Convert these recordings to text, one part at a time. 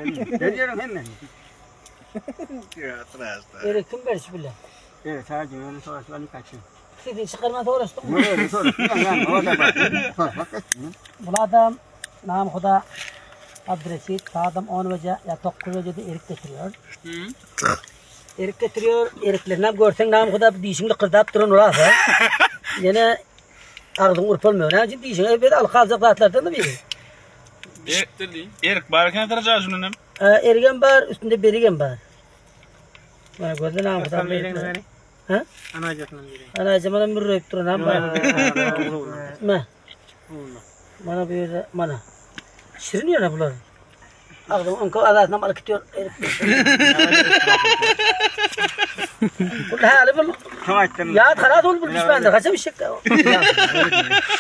Berýärin hemme. Erik kim berişi bile. Evet, sadece öyle soraştı, ben kaçayım. Sizin çıkarma soraştık mı? Öyle soraştı, yani o da bak. Sor, bak. Bu adam nam Huda Abdüreşit adam 10 vece ya 9 vecede erik getiriyor. Erik getiriyor. Eriklerinden görsen nam Huda dişini kırdap duran orası. Yine ağzın urup olmuyor. Ne için dişini elbette al kalacak zatlardan da biri. Erik bar eken taraja şunun. Ee, erigen var, üstünde berigen var. Bana gözle nam Huda. Ha? Ana bana mürreyip duran ham var. Ma. Mana bu yerde mana. Şirin yana bular. Ağzım onka ağzından alıp gidiyor. Bu hali bu. Çok açtım. Ya karat ol bu düşmandır. Kaça bir şey.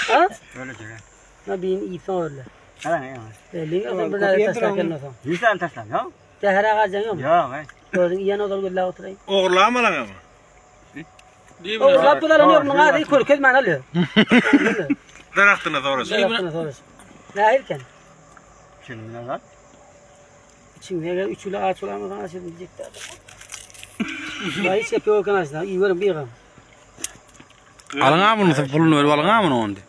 Ha? Öyle diyor. Na bin iyi öyle. Hala ne? Belli mi? Bir tane taşlar kendine son. Yüz tane taşlar, ya. Zehra ağacın yok mu? Ya, hey. Gördün yiyen odal gülle oturayım. Oğurlama lan ama. O lap bular yok mu? Hadi korkez men alıyor. Daraxtına soraş. Ne erken? Şimdi ne var? İçinde gel üçlü ağaç olan mı açıldı diyecekti adam. Ya hiç yapıyor kan açtı. İyi verin bir gam. Alın ha bunu, pulunu ver, alın ha bunu onda.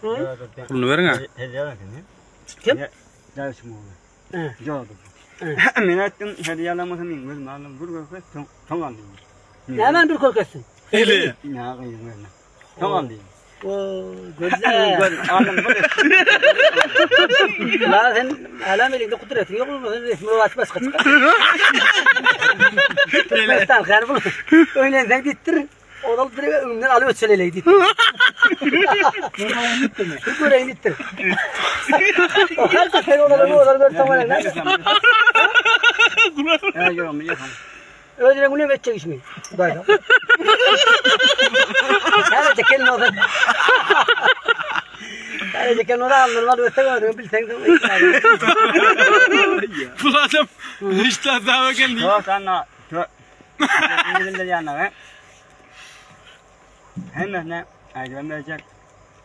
Pulunu verin ha. Hediye var ne? Kim? Dersim oğlu. He. Yok. Men ettim, hediye alamasam men gözüm aldım. Vur görse, ton aldım. Hemen bir korkarsın. Eli. Ne yapayım ben? Ton aldım. Oo, güzel. Göz aldım. La sen hala elinde kudretin yok mu? Sen resmi var başka çıkar. Türkmenistan yani bunu öyle sen gittir. O da direkt önünden alıyor çeleleyi gittir. Göreyim gittir. O her sefer olalım olalım gör tamam lan. Ya yok, yok. Öyle bunu edecek işimi. Bayram. Sadece kelime olsun. Sadece kelime olsun. Alnır var öte gördüm bilsen de. Bu adam işte daha geldi. Yok anna. Yok. İngilizce yanına. Hemen ne? Aydan verecek.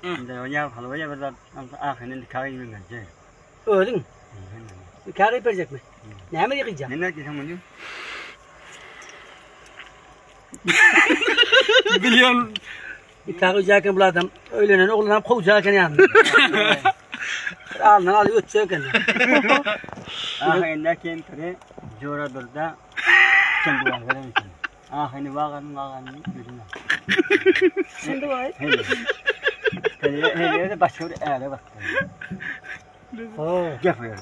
Şimdi o ya halı ya burada ahının kayı verecek. Öldün. Kârı verecek mi? Ne mi yıkayacağım? Ne ne diyeceğim onu? Biliyorum. Bir kârı ucakken bu adam öğlenen oğlundan kovacakken yani. Alnını alıyor ötecekken. Ahında kentri jora durda kendi var verin. Ahını vaganın vaganın yüzüne. Şimdi var. Hele. Hele hele de başka bir ele bak. Oo, Yapıyor.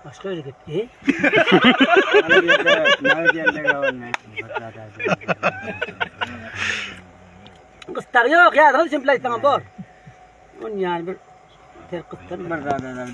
başka öyle gitti. Kıstar yok ya, adam için bile tamam bor. Onun yani bir ter kıstar. Bir daha da da.